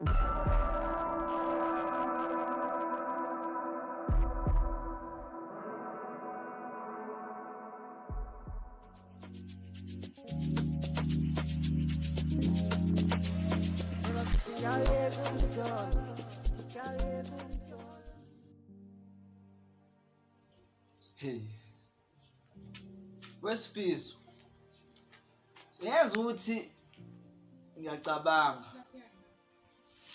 Hey. Wesifiso. Uyazi ukuthi ngiyacabanga.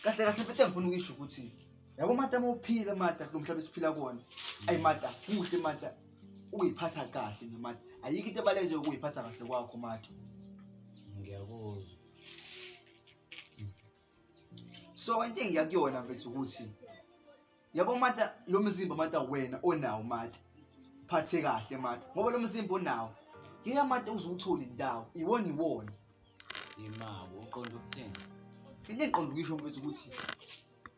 Kahle kahle mfethu engifuna ukuyisho ukuthi yabo mata uma uphila mata kulo mhlaba esiphila kuwona. Ayi mata, kuhle mata ukuyiphatha kahle nje mata. Ayikho into ebaluleke nje ukuyiphatha kahle kwakho mata. Ngiyakuzwa. So into engiya kuyona mfethu ukuthi yabo mata lo mzimba mata wena onawo mata phathe kahle mata ngoba lo mzimba onawo ngeke mata uze uthole indawo iwona iwona Imabo uqonda ukuthini? Into engiqonda ukuyisho mfethu ukuthi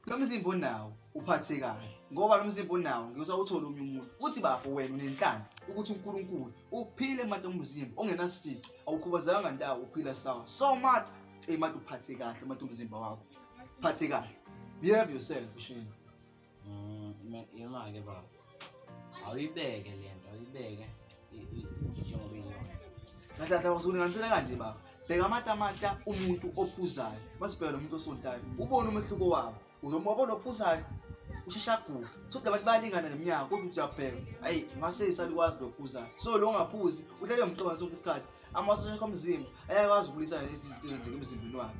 lo mzimba onawo uphathe kahle ngoba lo mzimba onawo ngeke usawuthole omunye umuntu futhi bafo wena unenhlanhla ukuthi uNkulunkulu uphile mata umzimba ongenasici awukhubazekanga ndawo uphila sawa so mata ey mata uphathe kahle mata umzimba wakho phathe kahle behave yourself shini. Yima-ke baba, awuyibeke le nto, awuyibeke njengoba iyona. Kahle kahle uzolinganisela kanje baba. Bheka amatamata umuntu ophuzayo, mase ubheka nomuntu osontayo. Ubone umehluko wabo. Uzomubona ophuzayo usheshe aguge. Thola abantu bayalingana ngeminyaka kodwa uthi uyabheka. Hayi, ngase isalikwazi lophuzayo. So lo ongaphuzi uhlale umcabanga sonke isikhathi. Amasosha akhe omzimba ayakwazi ukulwisana lezi zinto ezenzeka emzimbeni wakhe.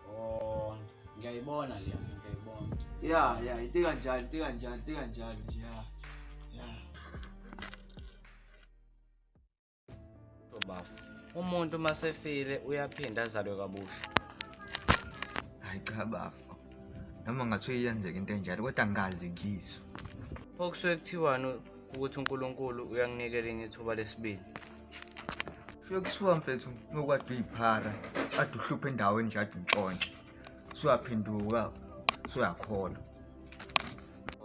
Oh, ngiyayibona le nto, ngiyayibona. Ya, ya, into kanjalo, into kanjalo, into kanjalo nje ya. Ya. Bafo. Umuntu uma sefile uyaphinda azalwe kabusha. Hayi cha bafo. Noma ngathiwa iyenzeka into enjalo kodwa angikaze ngizwe. Pho kusuke kuthiwani ukuthi uNkulunkulu uyakunika elinye ithuba lesibili? Kusuke kuthiwa mfethu ngokwade uyiphara ade uhluphe endaweni nje ade untshontshe. Suyaphenduka suyakholwa.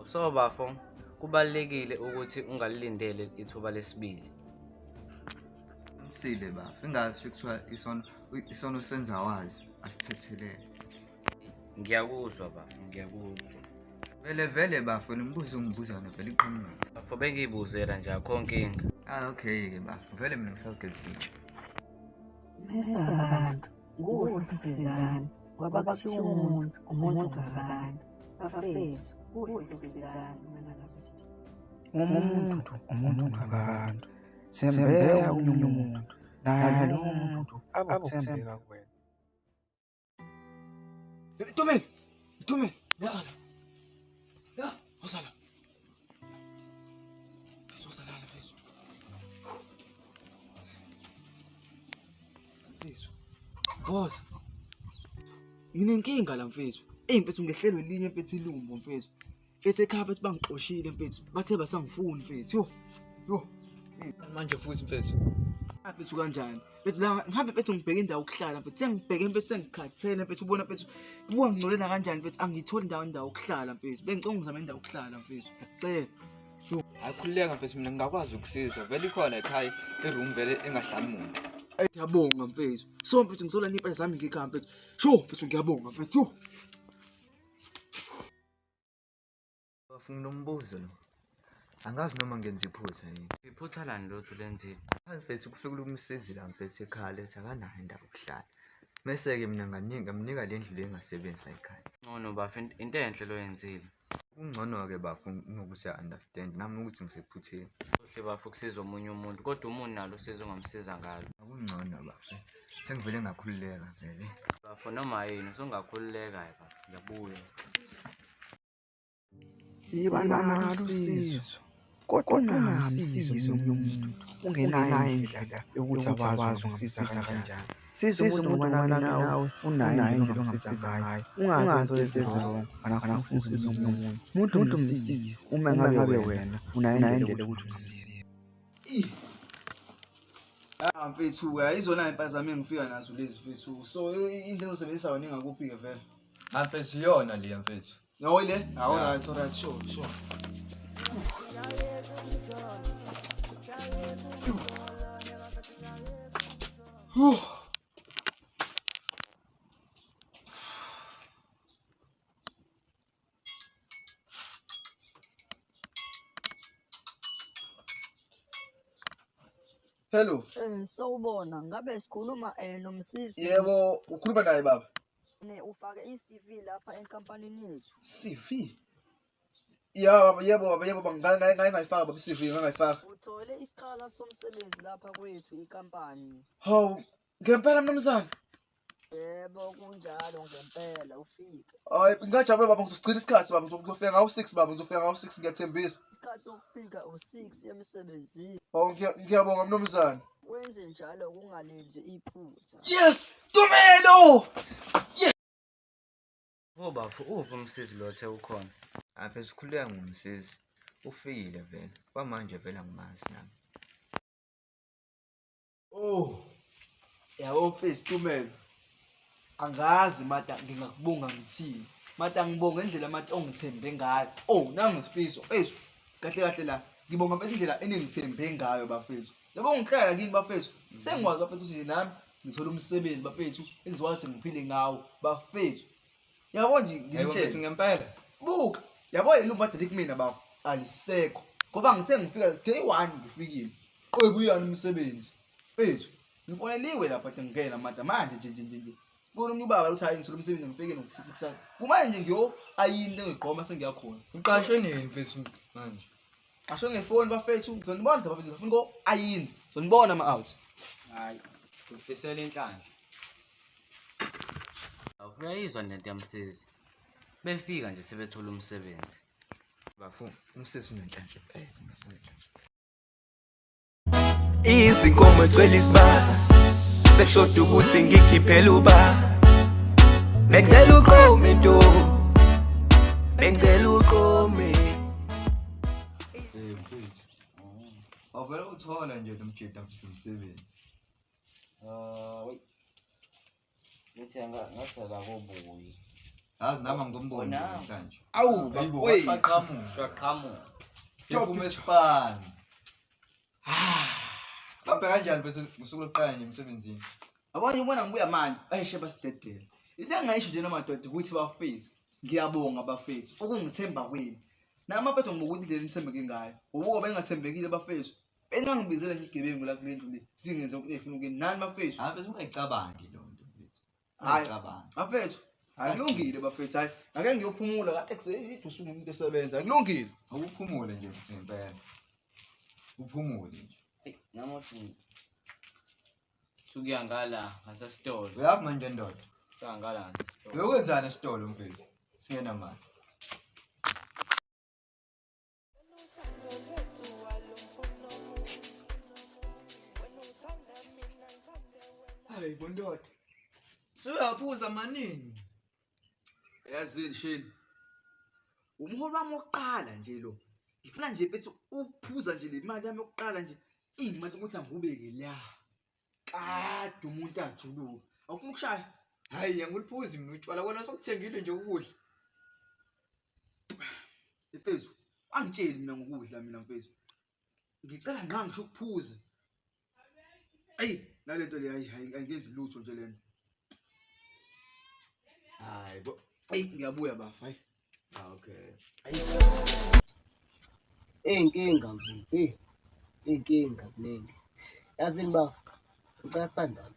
So bafo, kubalulekile ukuthi ungalilindeli ithuba lesibili. Qinisile bafo, ingathi kuthiwa isono isono senza wazi asithethelele. Ngiyakuzwa bafo, ngiyakuzwa. Vele vele bafo nombuzo ungibuza wona vele iqhamuka. Bafo bengiyibuzela nje akho nkinga. Ah okay ke bafo, vele mina ngisawugeza izitsha. Mesa abantu, kuhle ukusizana ngoba kuthiwa umuntu umuntu ngabantu. Bafethu, kuhle ukusizana uma ngabe Umuntu umuntu ngabantu. Thembeka komunye umuntu, naye lowo muntu abe ukuthembeka kuwena. Ntomeni, Ntomeni, wozala. Ya, wozala. Mfethu wozala la mfethu. Mfethu. Woza. Nginenkinga la mfethu. Ey mfethu ngehlelwe elinye mfethu ilumbo mfethu. Mfethu ekhaya mfethu bangixoshile mfethu. Bathe basangifuni mfethu. Yo. Yo. Manje futhi mfethu. Mfethu kanjani? Mfethu la ngihambe mfethu ngibheke indawo yokuhlala mfethu. Sengibheke mfethu sengikhathele mfethu ubona mfethu. Ngibuka ngingcolena kanjani mfethu angiyitholi indawo indawo yokuhlala mfethu. Bengicela ungizame indawo yokuhlala mfethu. Ngiyacela. Hayi khululeka mfethu mina ngingakwazi ukusiza. Vele ikhona ekhaya iroom vele engahlali muntu. Ey ngiyabonga mfethu. So mfethu ngizola nempahla zami ngikhaya mfethu. Sho mfethu ngiyabonga mfethu. Yo. Bafo nginombuzo lo. Angazi noma ngenza iphutha yini. Iphutha lani lothu lenzile? Hayi mfethu kufike umsizi la mfethu ekhaya lethi akanayo indawo yokuhlala. Mese-ke mina ngamnika le ndlu le engasebenzi la ekhaya. Ngcono bafo into enhle loyenzile. Kungcono-ke bafo kunokuthi understand nami ukuthi ngisephutheni. Kuhle bafo ukusiza omunye umuntu kodwa umuntu nalo usizo ongamsiza ngalo. Akungcono bafo. Sengivele ngakhululeka vele. Bafo noma yini usungakhululeka bafo. Ngiyabuya. Yiba nalo usizo kodwa ungamsizi omunye umuntu ungenayo indlela yokuthi akwazi ungamsiza kanjani. Siza umuntu ngoba nawe unayo indlela ongamsiza ngayo. Ungazi wenza into ezi-wrong wena ufuna ukusiza omunye umuntu. Umuntu msize uma ngabe wena unayo indlela yokuthi umsize. Ah mfethu ke izona impahla zami engifika nazo lezi mfethu. So into engizosebenzisa yona ingakuphi ke vele? Ah mfethu iyona leya mfethu. No ile? Ah all right, all right, sure, sure. Whew. Hello. Sawubona, ngabe sikhuluma noMsisi? Yebo, ukhuluma naye baba. Ne ufake i-CV lapha enkampanini yethu. CV? Ya baba, yebo baba, yebo baba, ngayifaka baba i-CV, ngayifaka. Uthole isikhala somsebenzi lapha kwethu inkampani. Hawu, ngempela mnumzane. Yebo, kunjalo ngempela ufike. Hayi, ngingajabula baba, ngizosigcina isikhathi baba, ngizofika ngawo 6 baba, ngizofika ngawo 6 ngiyathembisa. Isikhathi sokufika u-6 emsebenzini. Hawu, ngiyabonga mnumzane. Wenze njalo kungalenzi iphutha. Yes, Tumelo! Bafo, uphi uMsizi lo othe ukhona? Ave sikhuleka ngoMsizi. Ufikile vele. Kwamanje vele angimazi nami. Oh. Yabo mfethu Tumelo. Angazi mata ngingakubonga ngithini. Mata ngibonga indlela mata ongithembe ngayo. Oh, nangifiso. Eish, kahle kahle la. Ngibonga mfethu indlela eningithembe ngayo bafethu. Yabo ngihlala kini bafethu. Sengikwazi bafethu ukuthi nami ngithola umsebenzi bafethu engizokwazi ngiphile ngawo bafethu. Yabo nje ngimtshele ngempela. Buka, yabo leli lumba kumina baba alisekho. Ngoba ngithe ngifika day 1 ngifikile. Qoyibuyani umsebenzi. Mfethu, ngifoneliwe lapha nje ngingena manje manje nje. Kubona omunye ubaba uthi hayi ngithola umsebenzi ngifike ngo-6 kusasa. Kumanje nje ngiyo ayini engigqoma sengiyakhona. Uqashwe nini mfethu manje? Qashwe ngefoni bafethu, ngizonibona bafethu, ngifuna ko ayini. Ngizonibona ama out. Hayi, ngikufisela inhlanhla. Awuyizwa nento yaMsizi. Befika nje sebethola umsebenzi. Bafo, uMsizi unenhlanhla impela, unenhlanhla. Izinkomo egcwele isibaya sekushoda ukuthi ngikhiphele uba. Bengicela uqome ntombi, bengicela uqome. Mfethu. Awuvele uthola nje lo mjida mfethu umsebenzi. Wait. Ngithi ngasala kobuyi. Yazi nami angimboni Wona. namhlanje. Awu, Hayibo, bafowethu. baqhamuka. Shaqhamuka. Iphuma esipani. Kambe kanjani bese usuku lokuqala nje emsebenzini? Abanye ubona ngibuya manje, ayishe basidedele. Into engayisho nje namadoda ukuthi bafethu, ngiyabonga bafethu ukungithemba kwenu. Nami bafethu ngibuka ukuthi indlela enithembeke ngayo. Ubuka bengathembekile bafethu. Beningangibizela nje igebengu la kule ndlu le. Singenze ukuthi efuna ukuyini. Nani bafethu? Hayi bese ungayicabangi lo nto mfethu. Hayi. Ungayicabangi. Bafethu, akulungile bafethu hayi. Ake ngiyophumula kade kuseyide usuku umuntu esebenza. Akulungile. Awuphumule nje mfethu ngempela. Uphumule nje. Nami sukuya ngala ngasesitolo. Uyaphi manje ndoda? Sukuya ngala ngasesitolo. Uyokwenzani esitolo mfethu? Singenamali. Hayi bondoda. Suyaphuza manini. Yazini shini. Umholo wami wokuqala nje lo. Ngifuna nje mfethu ukuphuza nje le mali yami yokuqala nje. Imali ukuthi angibeke la. Kade umuntu ajuluka. Awufuni ukushaya? Hayi angiliphuzi mina utshwala wena sokuthengile nje ukudla. Mfethu, angitsheli mina ngokudla mina mfethu. Ngicela nqa ngisho ukuphuza. Ey, nalento le hayi ayingenzi lutho nje lento. Hayi bo. Ey, ngiyabuya bafa hayi. Okay. Iy'nkinga mfethu, iy'nkinga ziningi. Yazini bafo, ngicela sithandaze.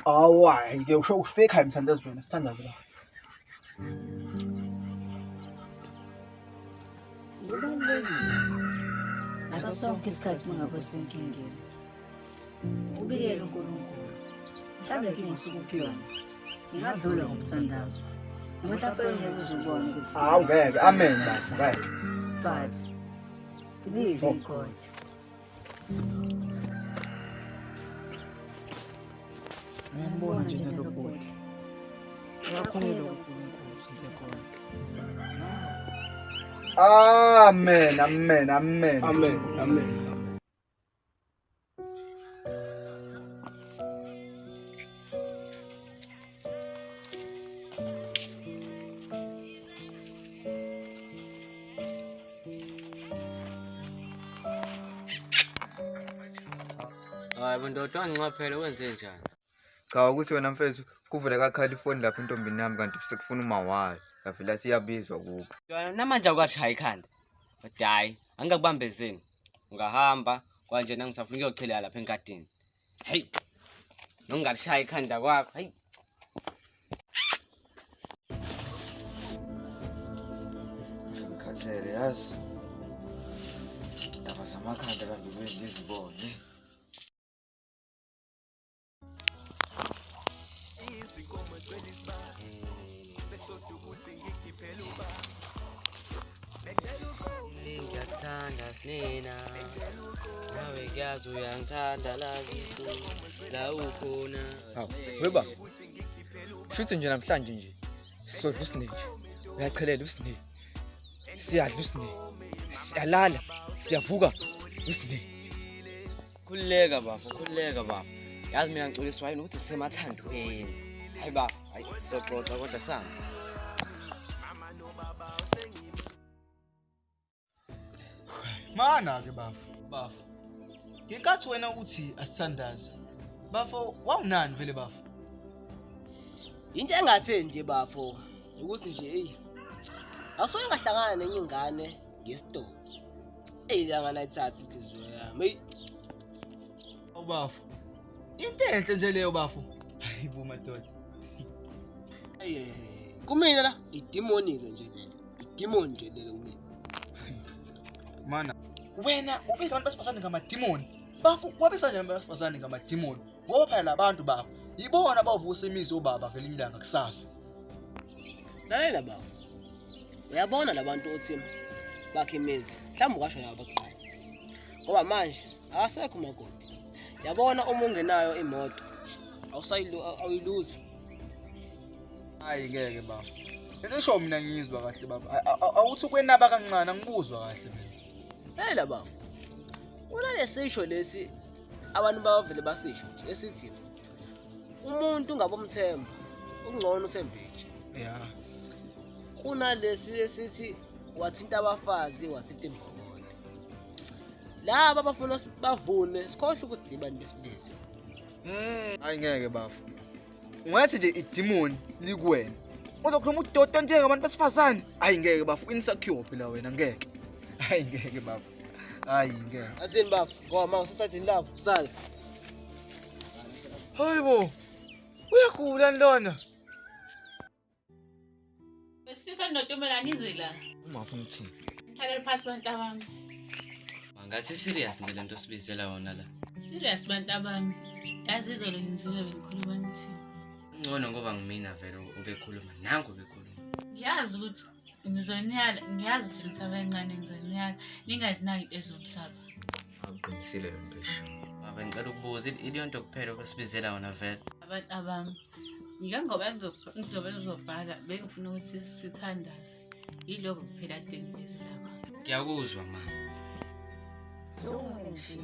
Awu hayi ngeke usho ufike ekhaya emthandazweni, sithandaze bafo. Kubalulekile ngaso sonke isikhathi uma ngabe usenkingeni ubikele uNkulunkulu. Mhlawumbe inkinga osuke ukuyona ingadlula ngomthandazo, noma mhlawumbe ngeke uze ubone ukuthi Hawu ngeke, amen bafo, ngeke. But believe in God. Ngiyambona nje nalo bhuti. Uyakholelwa kuNkulunkulu izinto khona. Amen, amen, amen. Amen, amen. Hayi bondoda wanginxaphela wenze njani? Cha ukuthi wena mfethu kuvele kakhala ifoni lapha intombini yami kanti sekufuna uma wayo. Yavela siyabizwa kubo. Namanje awukashaya ikhanda. Kodwa hayi, angikakubambezeni. Ungahamba Kwanje nangisafuna ukuyochelela lapha engadini. Hey. Nongalishaya ikhanda kwakho. Hey. Ngikhathele yazi. Indaba zamakhanda la ngibuye ngizibone. Ngiyakuthanda Snina, nawe kuyazi uyangithanda la kiso la ukhona. Hawu, weba. Shuthi nje namhlanje nje sizodla usine nje. Uyachelela usine. Siyadla usine. Siyalala, siyavuka usine. Khululeka bafo, khululeka bafo. Yazi mina ngiculiswa yini ukuthi kusemathandweni. Hayi bafo, hayi sizoxoxa kodwa sami. Mana ke bafo, bafo. Ngenkathi wena uthi asithandaze. Bafo, wawunani vele bafo? Into engatheni nje bafo ukuthi nje hey asuke ngahlangana nenye ingane ngesitolo. Eyi langa nayithatha inhliziyo yami. Hey Awu bafo. Into enhle nje leyo bafo. Hayi bo madoda. Hey kumina la idemoni ke nje lelo. Idemoni nje lelo kumina. Mana wena ubiza abantu besifazane ngamadimoni. Bafo, wabiza kanjani abantu besifazane ngamadimoni? Ngoba phela labantu bafo yibona abavusa imizi obaba ngelinye ilanga kusasa. Lalela bafo. Uyabona labantu othi bakhe imizi mhlawumbe kwasho laba bakuqala. Ngoba manje akasekho umakoti. Yabona uma ungenayo imoto awusayilu awuyiluzi. Hayi ngeke bafo. Lento esho mina ngiyizwa kahle bafo. Awuthi ukwenaba kancane angikuzwa kahle mina. Lalela bafo. Kunalesisho lesi abantu bavele basisho nje esithi umuntu ungabomthemba ungcono uthembe nje. Yeah. Kunalesi esithi wathinta abafazi wathinta imbongolo. Laba abafuna bavune sikhohle ukuthi abantu besilisa. Hayi ngeke bafo. Ungathi nje idemon likuwena. Uzokhuluma udodo njengabantu besifazane. Hayi ngeke bafo, insecure phela wena ngeke. Hayi ngeke bafo. Hayi ngeke. Asini bafo, ngoba manje usesadini lavo, sala. Hayibo. Uyagula lona. Wesilisa noNtombela nize la. Uma ufuna ukuthini? Ngihlalele phansi bantu abami. Ngathi serious nje lento sibizela wona la. Serious bantu abami. Yazi izolo ngizile bengikhuluma nithi. Ngcono ngoba ngimina vele ubekhuluma nangu ubekhuluma. Ngiyazi ukuthi ngizoniyala, ngiyazi ukuthi nithabancane ngizoniyala. Ningazinaki ezomhlaba. Awuqinisile le nto esho. Baba ngicela ukubuza iliyo nto kuphela okusibizela wona vele. Abantu abami. Ngikangoba ngizobe ngizobhala bengifuna ukuthi sithandaze. Yilokho kuphela kade ngibizela khona. Ngiyakuzwa mama. Njengoba ngishilo,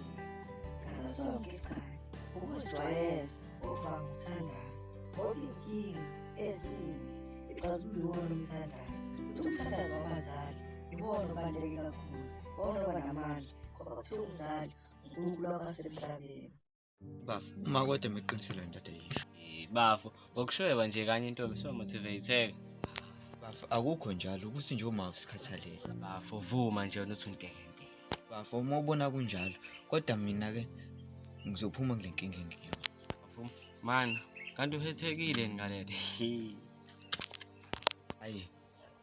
ngaso sonke isikhathi ukuzijwayeza ukuvama ukuthandaza ngoba iy'nkinga eziningi ixazululwa iwona umthandazo. Futhi umthandazo wabazali iwona obaluleke kakhulu, iwona oba namandla ngoba kuthiwa umzali uNkulunkulu wakho wasemhlabeni. Bafo, uma kodwa meqinisile ndoda yisho. Bafo, ngokushweba nje kanye intombi so motivated. Bafo, akukho njalo ukuthi nje uma usikhathalele. Bafo, vuma nje wena uthi untekente. Bafo, uma ubona kunjalo, kodwa mina ke ngizophuma kule nkinga engiyo. Bafo, mana, kanti uhethekile ngalele. Hayi,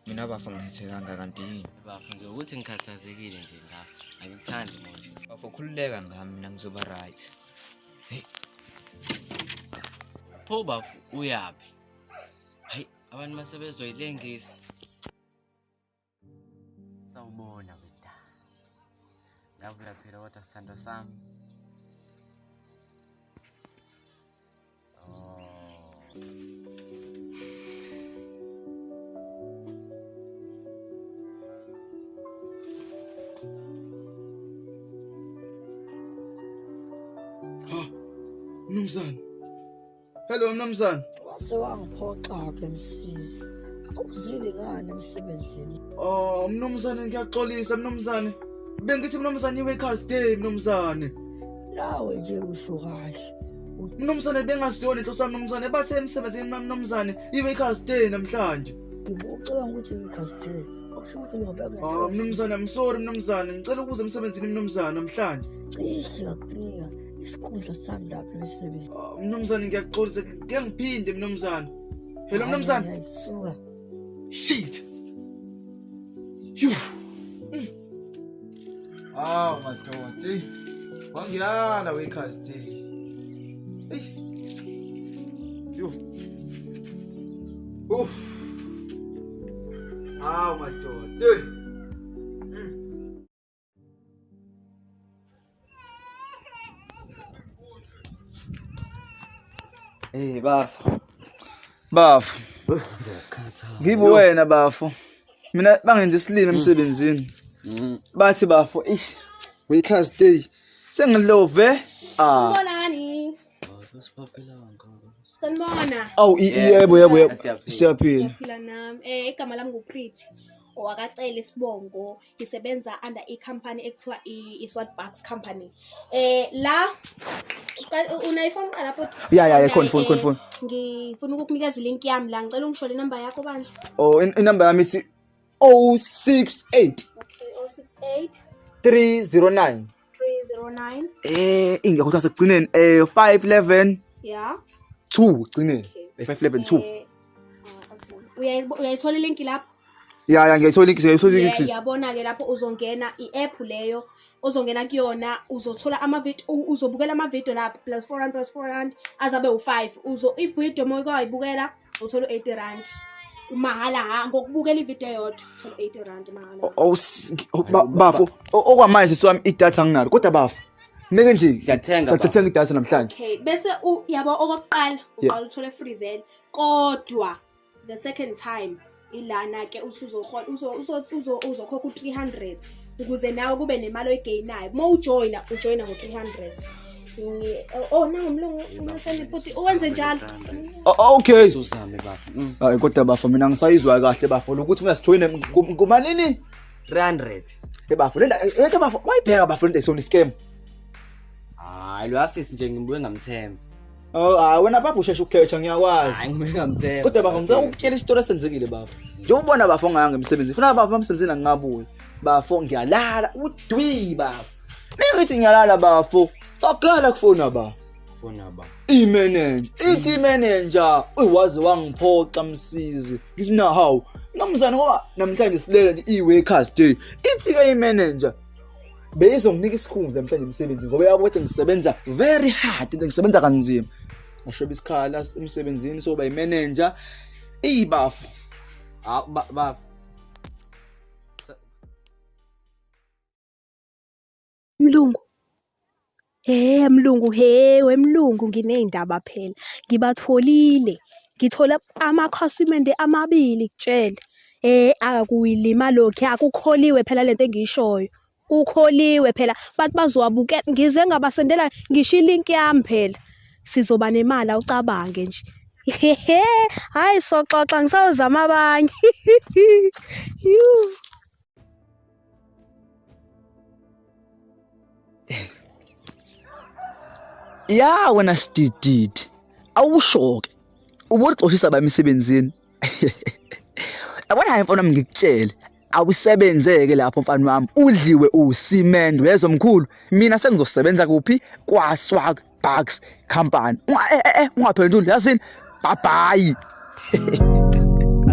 mina bafo ngihethekanga kanti yini? Bafo, nje ukuthi ngikhathazekile nje ngapha. Angikuthandi manje. Bafo, khululeka ngami mina ngizoba right. Hey. Pho bafo, uyaphi? Hayi, abantu masebezoyilengisa. Sawubona wena. Ngabe uyaphila kodwa sithando sami? Oh. Ha. Mnumzane. Hello mnumzane. Wase wangiphoxa-ke Msizi. Awuzile ngani emsebenzini? Oh mnumzane ngiyaxolisa mnumzane. Bengithi mnumzane i-workers day mnumzane. Nawe nje usho kahle. Mnumzane bengasiyona inhloso yami mnumzane bathe emsebenzini mnumzane i-workers day namhlanje. Ucabanga ukuthi i-workers day Okusho ukuthi ungabeka Ah, mnumzane, I'm sorry mnumzane. Ngicela ukuza emsebenzini mnumzane namhlanje. Cishe ngakunika isikhundla sami lapha emsebenzini. Ah, mnumzane ngiyaxolisa. Ngeke ngiphinde mnumzane. Hello mnumzane. Hayi, suka. Shit. You. Aw madoda. Eyi. Wangiyala Wakers Day. Eyi. Yo. Uff. Aw madoda. Eyi. Hey bafo. Bafo. Ngibo wena bafo. Mina bangenza isilima emsebenzini. Bathi bafo, ish. Wakers Day. Sengilove. Ah. Sanibonani. Sanibona. Awu yebo yebo yebo. Siyaphila. Ngiyaphila nami. Igama lami nguPretty. Owakacela isibongo. Ngisebenza under i-company ekuthiwa i-Swat Bucks Company. La unayo ifoni qala lapho? Ya, khona phone, khona phone. Ngifuna ukukunikeza ilink yami la. Ngicela ungishole inamba yakho bandla. Oh, inamba yami ithi 068 Okay, 068 309 309. Ingekho sekugcineni 511 Yeah. 2 gcineni. 511 2. Uyayithola ilink lapho? Ya, ngiyayithola ilink, ngiyayithola ilink sis. Yabona ke lapho uzongena i-app leyo ozongena kuyona uzothola ama-video, uzobukela ama-video lapho plus 4 rand plus 4 rand azabe u5. Uzo i-video uma uyibukela uthola u80 rand mahhala, ha, ngokubukela i-video eyodwa uthola 80 rand mahhala. Oh, bafo, okwamanje sisi wami idatha anginalo, kodwa bafo meke nje Siyathenga, siyathenga idatha namhlanje. Okay, bese yabo okokuqala uqala uthole free vele, kodwa the second time ilana ke usuzohola uzokhokha u300 ukuze nawe kube nemali oyigainayo. Uma ujoina ujoina ngo300. Oh no, mlungu ungaseni futhi uwenze njalo. Okay. Suzame bafo. Hayi kodwa bafo mina ngisayizwa kahle bafo lokuthi ungasithoyine kumalini 300. Hey bafo lenda lento bafo wayibheka bafo lento isona scam. Hayi lo asisi nje ngibuye ngamthemba. Oh, hayi wena bafo usheshe ukukhetha ngiyakwazi. Hayi ngibuye ngamthemba. Kodwa bafo ngicela ukutshela isitori esenzekile bafo. Njengoba ubona bafo ngayanga emsebenzini. Funa bafo emsebenzini angingabuyi. Bafo ngiyalala udwi bafo. Mina ngithi ngiyalala bafo. Bakhala kufona bafo. Fona ba. I-manager, ithi i-manager, uyiwazi wangiphoxa msizi. Ngithi mina hawu, namzane ngoba namhlanje silele nje i-workers day. Ithi-ke i-manager beyizonginika isikhundla namhlanje emsebenzini ngoba yabo ukuthi ngisebenza very hard, ngisebenza kanzima. Ngashoba isikhala emsebenzini soba i-manager. Iyibafo. Hawu bafo. Mlungu. Mlungu, he wemlungu nginey'ndaba phela. Ngibatholile. Ngithola amakhasimende amabili kutshele. Akuyilima lokhu akukholiwe phela lento engiyishoyo. Kukholiwe phela bathi bazowabukela, ngize ngabasendela ngisho ilink yami phela. Sizoba nemali awucabange nje. Hayi soxoxa ngisawuzama abanye. Ya wena sidididi, awusho-ke ubuxoshisa ba emsebenzini. Yabona hayi mfana wami ngikutshele, awusebenzeke lapho mfana wami, udliwe usimende uyezwa mkhulu. Mina sengizosebenza kuphi? Kwa-Swag Bucks Company. Ungaphenduli yazini, bye bye.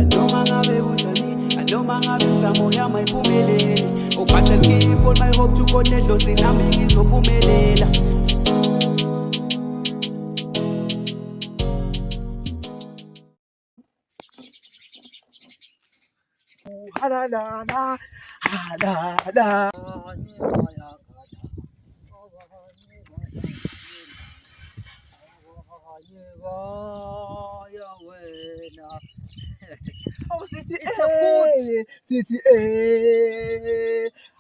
Noma ngabe kunjani, noma ngabe imizamo yami ayiphumeleli, but I keep all my hope to God nedlozi nami ngizophumelela. Halala, halala. Oh, sithi It's a good. Sithi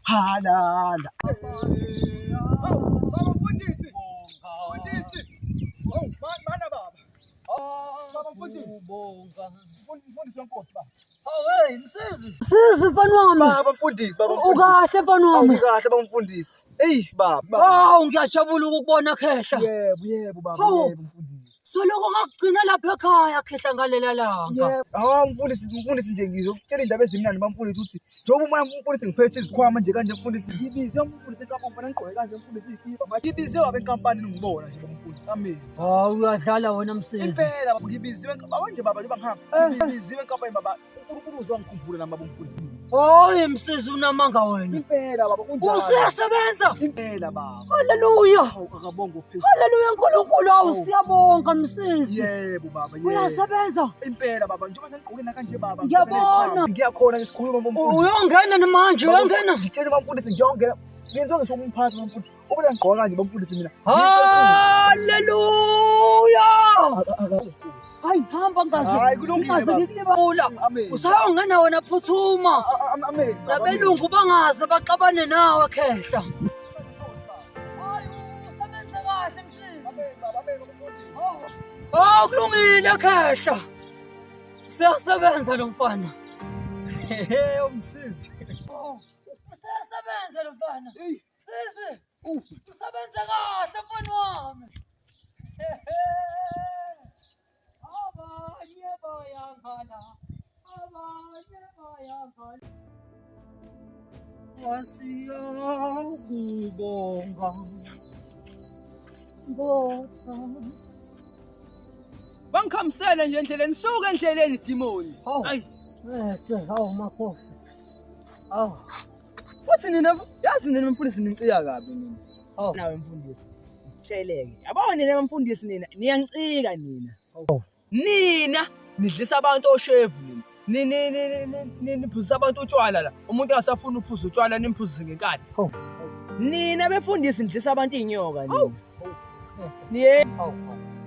halala. Oh, baba mfundisi. Mfundisi. Oh, mana baba. Baba mfundisi. Mfundisi wenkosi baba. Oh hey, msizi. Msizi mfana wami. Baba mfundisi, baba mfundisi. Ukahle mfana wami. Ukahle baba mfundisi. Hey baba. Hawu ngiyajabula ukukubona khehla. Yebo, yebo baba, yebo mfundisi. Soloko ngakugcina lapha ekhaya khehla ngalela langa. Yebo. Hawu mfundisi, mfundisi nje ngizokutshela indaba ezimnandi bamfundisi ukuthi njengoba uma mfundisi ngiphethe izikhwama nje kanje mfundisi ngibize umfundisi enkampani ngifana ngigqoke kanje mfundisi izikipa manje ngibiziwe abenkampani ngibona nje mfundisi amen. Hawu uyadlala wena Msizi. Impela baba ngibiziwe enkampani nje baba njengoba ngihamba ngibiziwe enkampani baba uNkulunkulu uzongikhumbula nami baba umfundisi. Hayi Msizi unamanga wena. Impela baba kunjalo. Usuyasebenza. Impela baba. Haleluya. Hawu akabonga ophezulu. Haleluya uNkulunkulu awu siyabonga Msizi. Yebo baba yebo. Uyasebenza. Impela baba njengoba sengigqoke nakanje baba. Ngiyabona. Ngiyakhona nje sikhuluma bomfundisi. Uyongena manje uyongena. Ngitshela bamfundisi ngiyongena. Ngenziwa ngisho umphathi bamfundisi. Ubona ngigqoka kanje bamfundisi mina. Haleluya. Hayi hamba ngaze. Hayi kulungile Ngaze baba. ngikulibala. Amen. Usayongena wena phuthuma. Amen. Nabelungu bangaze baxabane nawe khehla. Hayi usebenze kahle Msizi. Oh kulungile khehla. Siyasebenza lo mfana. Hehe umsizi. Useyasebenza lo mfana. Msizi. Usebenze kahle mfana wami. Abanye bayangala. Abanye bayangala. Wasiyakubonga. Ngotha. Bangikhamisele nje endleleni, suka endleleni dimoni. Ayi. Bese hawu makhosi. Awu. Futhi nina yazi nina mfundisi nincika kabi nina. Nawe mfundisi. Tsheleke. Yabo nina mfundisi nina niyancika nina. Nina nidlisa abantu oshevu nina. Ni ni ni niphuzisa abantu utshwala la. Umuntu angasafuni uphuza utshwala nimphuzise ngenkani. Nina befundisi nidlisa abantu inyoka nina. Niye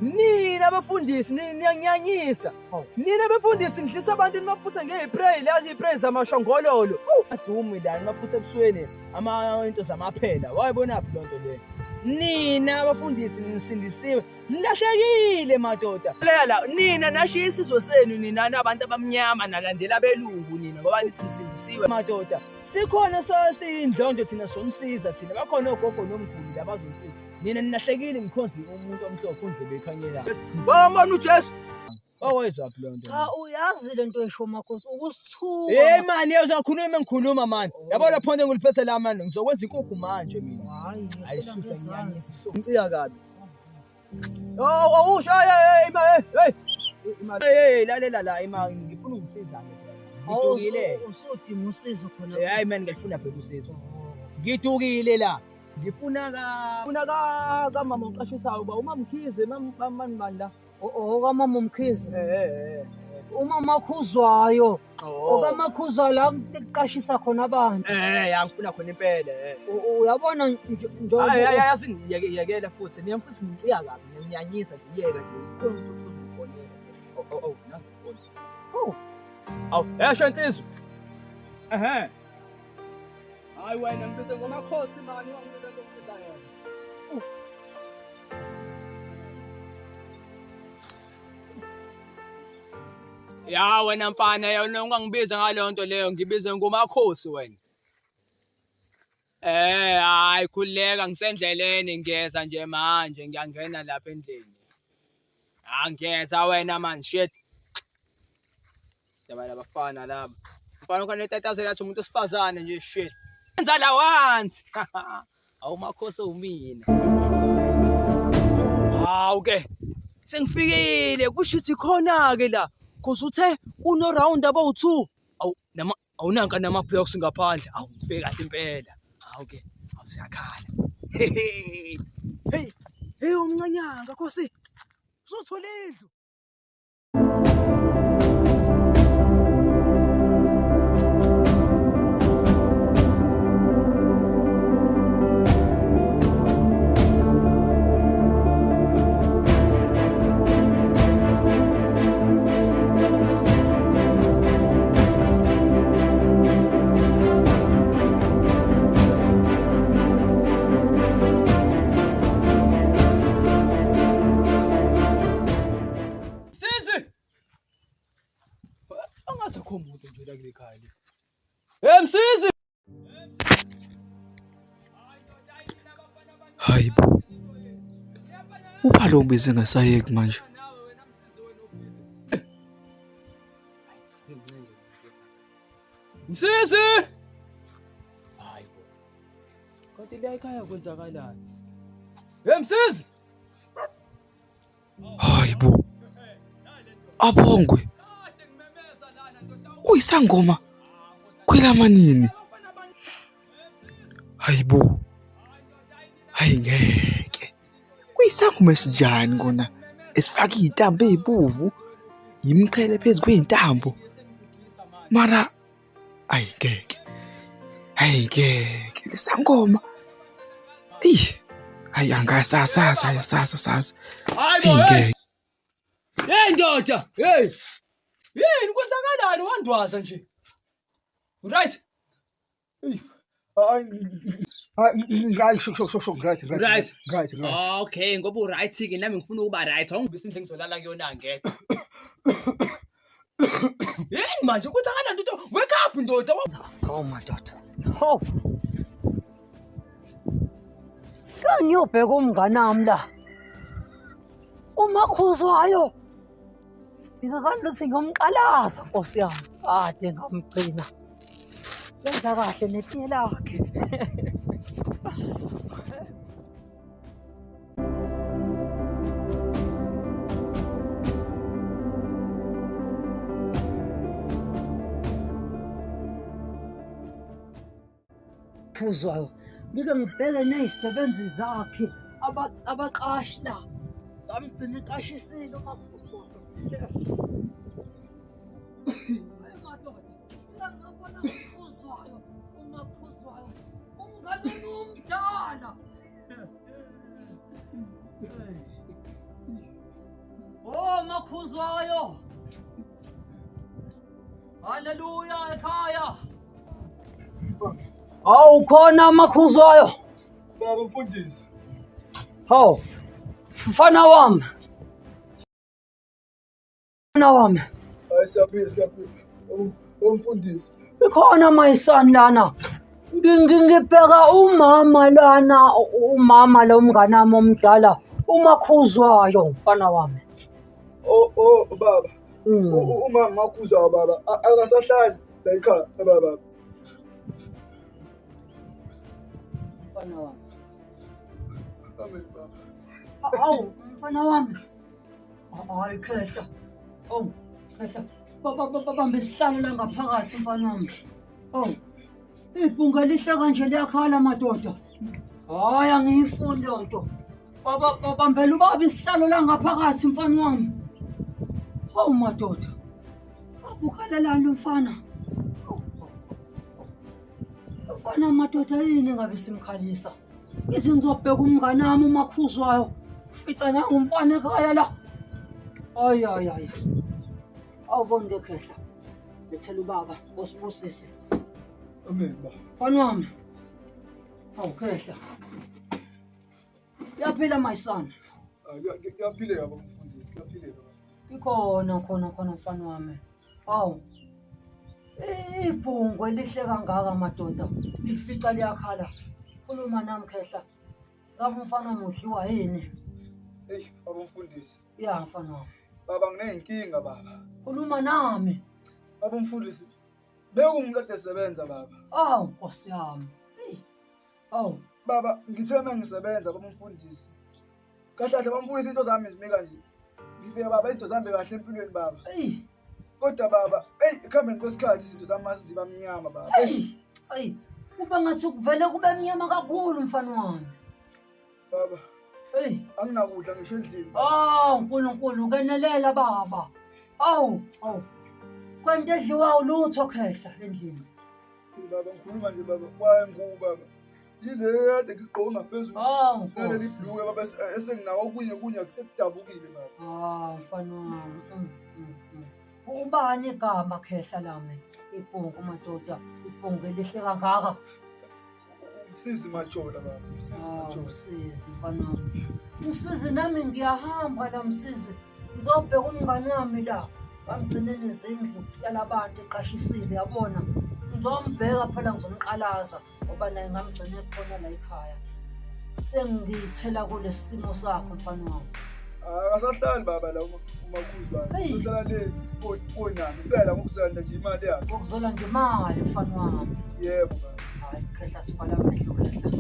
Nina bafundisi niyanyanyisa. Nina bafundisi nidlisa abantu nimafutha ngeyipray lazi ipray zamashongololo. Adumi la nimafutha ebusweni ama into zamaphela. Wayibonaphi lonto leyo? Nina abafundisi nisindisiwe. Nilahlekile madoda. Lela nina nashiya isizwe senu nina nabantu abamnyama nalandela abelungu nina ngoba nithi nisindisiwe madoda. Sikhona siyindlondlo thina sonisiza thina bakhona ogogo nomkhulu labazonisiza. Nina nilahlekile ngikhonze umuntu omhlophe undlebe ekhanyelayo. Wambona uJesu. Wawezaphi leyo nto? Cha uyazi lento esho makhosi ukusithuka. Hey mani uyakhuluma engikhuluma mani. Yabo la phonto ngiliphethe la mani ngizokwenza inkukhu manje mina. Hayi Hayi shutha ngiyanyisa. Ngicika kabi. Oh awusho hey hey hey hey. Hey lalela la ima ngifuna ungisiza ke. Ngidukile. Usudinga usizo khona. Hayi man ngiyalifuna phela usizo. Ngidukile la. Ngifuna ka funa ka kamama oqashisayo uba umamkhize mani bani la. Okamama uMkhize. Eh. Umama Khuzwayo. Okamakhuzwayo la kuqashisa khona abantu. Eh ya ngifuna khona impela eh. Uyabona njengoba Hayi hayi yazi ngiyekela futhi niya futhi ngicika kabi ngiyanyanyisa nje yeka nje. Uzofonela. Oh oh oh nangu phone. Oh. Awu, yasho insizwa. Ehhe. Hayi wena ngiphethe ngomakhosi mani wangiphethe ngomsiza yena. Ya wena mfana yona ungangibiza ngaleyo nto leyo ngibize ngomakhosi wena. Eh hayi khululeka ngisendleleni ngiyeza nje manje ngiyangena lapha endlini. Angiyeza wena man shit. Yabana abafana laba. Mfana khona etatazela athi umuntu osifazane nje shit. Enza la once. Awu makhosi umina. Hawu ke. Sengifikile kusho ukuthi khona ke la. Cause uthe kuno round about 2. Awu nama awunanka nama blocks ngaphandle. Awu ngifike kahle impela. Hawu ke. Awu siyakhala. Hey. Hey, hey umncanyanga khosi. Uzothola indlu. Sisi! Angathi akho muntu nje la kule khaya le. Hey Msizi! Hayi bo. Uphalo ubize ngasayeki manje. Msizi! Hayi bo. Kanti la ekhaya kwenzakalani? Hey Msizi! Hayi bo. Abongwe. Uyisangoma kwelamanini. Hayi bo. Hayi ngeke. Kuyisangoma esinjani kona esifaka iy'ntambo ey'bovu, yimiqhele phezu kwey'ntambo. Mara ayi ngeke. Hayi ngeke lesangoma. Eyi hayi angasasazi hayi asazi asazi. Hayi bo. Eyi ngeke. Hey ndoda, hey. Yini kwenzakalani wandwaza nje? Right. Hayi sho sho sho sho right right Right. right right. Okay, ngoba u right ke nami ngifuna ukuba right. Awungibisi indlela engizolala kuyona ngedwa. Yini manje kwenzakalani ndoda? Wake up ndoda. Oh madoda. Oh. Kangiyobheka umnganami la. Umakhuzwayo. Ngingakani ukuthi ngiyomqalaza Nkosi yami. Kade ngamgcina. Wenza kahle netiye lakhe. Phuzwayo. Ngike ngibheke nezisebenzi zakhe abaqashi la. Bamgcina eqashisile uMaphuzwayo. Hey madoda, mina ngabona uMaphuzwayo, uMaphuzwayo. Umngane omdala. Oh Makhuzwayo. Haleluya ekhaya. Hawu khona Makhuzwayo. Baba mfundisi. Hawu. Mfana wami. Mfana wami. Hayi siyaphila siyaphila. Umfundisi. Ikhona mayisani lana. Ngibheka umama lana, umama lo mngane wami omdala, uMakhuzwayo mfana wami. Oh oh baba. Uma Makhuzwayo baba akasahlali la ekhaya baba. Mfana wami. Amen baba. Awu mfana wami. Hayi khehla. Oh khehla. Bamba isihlalo la ngaphakathi mfana wami. Oh. Ibhunga lihle kanje liyakhala madoda. Hayi angiyifuni leyo nto. Baba babambela ubaba isihlalo la ngaphakathi mfana wami. Hawu madoda. Baba ukhalelani mfana? Mfana madoda yini ngabe simkhalisa? Ngithi ngizobheka umngane wami uMakhuzwayo. Ufica nangu umfana ekhaya la. Hayi hayi hayi. Awuboni ke khehla. Lethela ubaba osibusise. Amen baba. Mfana wami. Awu khehla. Uyaphila my son. Kuyaphileka baba mfundisi, kuyaphileka. Ikhona khona khona mfana wami. Awu. Ibhungu elihle kangaka madoda. Lifica liyakhala. Khuluma nami khehla. Ngabe umfana wami udliwa yini? Eyi baba mfundisi. Ya mfana wami. Baba ngineyinkinga baba. Khuluma nami. Baba mfundisi. Bekuwumuntu kade esebenza baba. Awu Nkosi yami. Eyi. Awu Baba ngithe uma ngisebenza baba mfundisi. Kahle kahle baba mfundisi into zami zimi kanje. Ngifike baba izinto zami kahle empilweni baba. Eyi. Kodwa baba, eyi ekuhambeni kwesikhathi izinto zami mase ziba mnyama baba. Eyi. Eyi. Kuba ngathi kuvele kube mnyama kakhulu mfana wami. Baba. Eyi. Anginakudla ngisho endlini. Oh uNkulunkulu ngenelela baba. Awu, awu. Kwento edliwa ulutho khehla endlini. Baba ngikhuluma nje baba, kwaye ngu baba. Yile kade ngigqoke ngaphezulu. Oh, Naleli Nkosi. bhulukwe baba esenginawo okunye kunye akusekudabukile baba. Ah, mfana wami. Ubani igama khehla lami? Ibhungu madoda, ibhungu elihle kangaka. Msizi Majola baba, Msizi Ah, Majola. Msizi mfana wami. Msizi nami ngiyahamba la Msizi. Ngizobheka umngane wami la. Bamgcinela izindlu kuhlala abantu eqashisile yabona. Ngizombheka phela ngizomqalaza ngoba naye ngamgcina ekhona la ekhaya. Sengithela kulesi simo sakho mfana wami. Akasahlali baba la umakhuzwane. Uhlala le konami. Ufika la ngokuzolanda nje imali yakhe. Ngokuzolanda imali mfana wami. Yebo baba. Hayi khehla sifala amehlo khehla.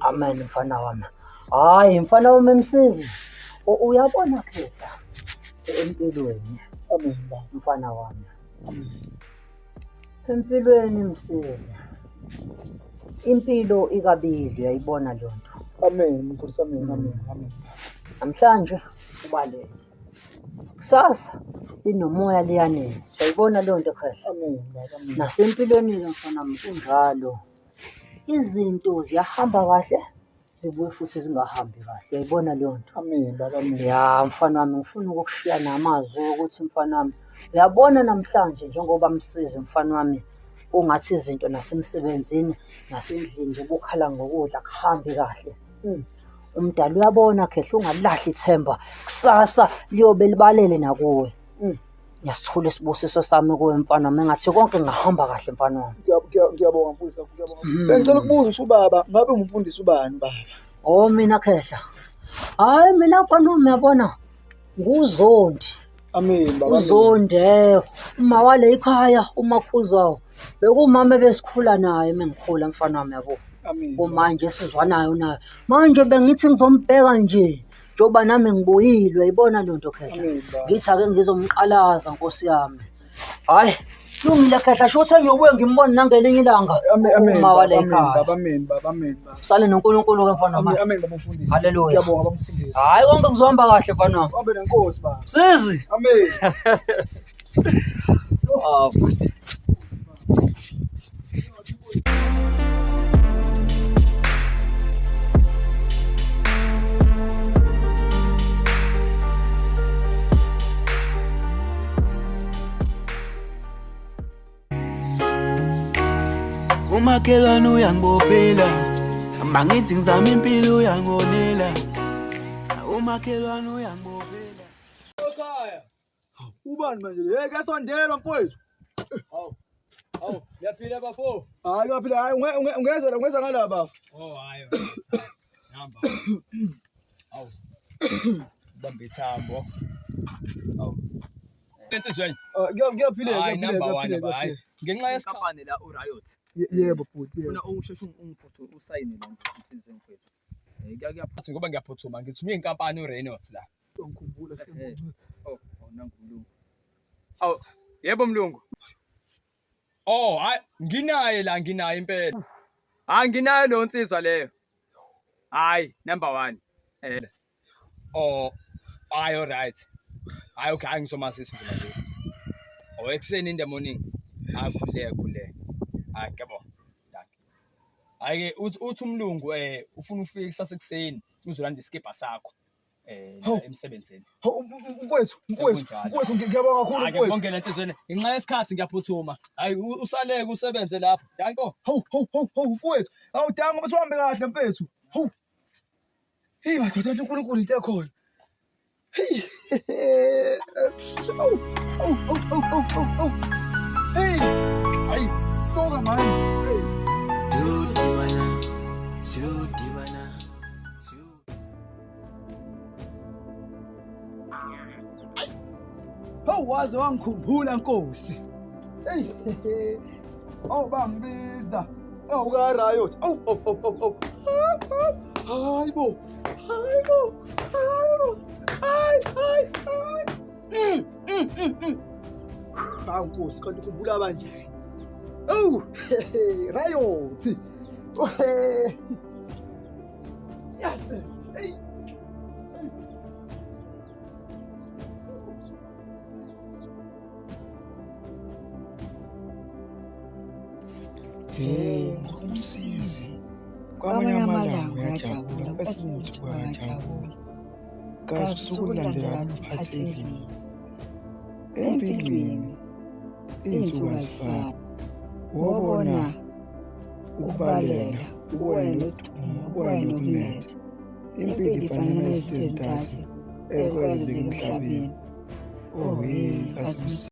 Amen mfana wami. Hayi mfana wami Msizi. Uyabona khehla empilweni. Amen mfana wami. Empilweni Msizi. Impilo ikabili uyayibona leyo nto. Amen mfundisi, amen amen amen. Namhlanje ubalele. Kusasa linomoya liyanele. Uyayibona leyo nto khehla. Amen baba. Amen. Nasempilweni mfana wami kunjalo. Izinto ziyahamba kahle zibuye futhi zingahambi kahle. Uyayibona leyo nto. Amen baba, amen. Ya mfana wami ngifuna ukukushiya namazwi ukuthi mfana wami uyabona namhlanje njengoba Msizi mfana wami ungathi izinto nasemsebenzini nasendlini nje bukhala ngokudla kuhambi kahle. Umdali uyabona khehla ungalahli ithemba kusasa liyobe libalele nakuwe. Ngiyasithula isibusiso sami kuwe mfana wami engathi konke ngahamba kahle mfana wami. Ngiyabonga mfundisi, ngiyabonga. Bengicela ukubuza usubaba, ngabe umfundisi ubani baba? Oh mina khehla. Hayi mina mfana wami uyabona nguZondi. Amen baba. uZondi uma wale ekhaya umakhuzwayo. Bekumama ebesikhula naye mengikhula mfana wami yabo. Amen. Kumanje sizwanayo naye. Manje bengithi ngizombheka nje. Njengoba nami ngibuyile uyayibona leyo nto khehla. Ngithi ake ngizomqalaza nkosi yami. Hayi lungile khehla sho ukuthi ngiyobuye ngimbone nangelinye ilanga. Amen Uma wale amen ekhaya. baba, amen baba, amen baba. Sale noNkulunkulu ke mfana wami. Amen baba mfundisi. Haleluya. Ngiyabonga baba mfundisi. Hayi konke kuzohamba kahle mfana wami. Abe nenkosi baba. Msizi. Amen. Ah futhi. Umakhelwane uyangibophela mangithi ngizama impilo uyangonela umakhelwane uyangibophela. Ekhaya. Ubani manje? Hey kuyasondelwa mfowethu. Hawu. Hawu, uyaphila bafo? Hayi kuyaphila, hayi ungeza ungeza ngala bafo. Oh hayi. Namba. Hawu. Bamba ithambo. Hawu. Lensizweni. Kuyaphileka, Hayi kuyaphileka, number 1 kuyaphileka. ba hayi. Ngenxa yesikhampani la uRiot. Yebo bhuti. Ufuna ungisheshe ungiphuthu usayine la nje insizwe mfethu. Kuyaphuthuma ngoba ngiyaphuthuma ngithume inkampani uReynolds la. Ngikhumbula. Oh, nangu mlungu. Awu, yebo mlungu. Oh, hayi nginaye la nginaye impela. Hayi nginaye lo nsizwa leyo. Hayi number 1. Oh, hayi all right. Hayi okay, hayi ngizomazisa ngizomazisa. Oh, ekuseni in the morning. Hayi khuleka khuleka. Hayi ngiyabonga. Hayi ke uthi umlungu ufuna ufike kusasa ekuseni uzolanda isikebha sakho. Emsebenzini. Mfowethu, mfowethu, mfowethu ngiyabonga kakhulu Hayi mfowethu. ngibonge lensizweni. Ngenxa yesikhathi ngiyaphuthuma. Hayi usaleke usebenze lapho. Danko. Hawu hawu hawu hawu mfowethu. Hawu danko bathi uhambe kahle mfethu. Hawu. Hey madoda uNkulunkulu into ekhona. Hey. Hawu hawu hawu hawu hawu hawu. Hey. Hayi soka manje. Hey. Siyodibana, siyodibana. Hawu waze wangikhumbula Nkosi. Hey. Awu bangibiza. Awu ka Riot. Awu awu awu awu. Hayibo. Hayibo. Hayibo. Hayi hayi hayi. Hawu Nkosi kanti ukhumbula kanjani? Awu Riot. Yes. Hey. Hey, ngumsizi. Kwamanye amalanga uyajabula, kwesinye iy'nsuku akajabuli. Kazi usuku olulandelayo luphathelile. Empilweni iy'nsuku azifani. Wobona ukubalela, ubone nodumo, ubone nokunetha. Impilo ifana nezinto ezintathu ezikwazeka emhlabeni. Oh, hey, kasimsi.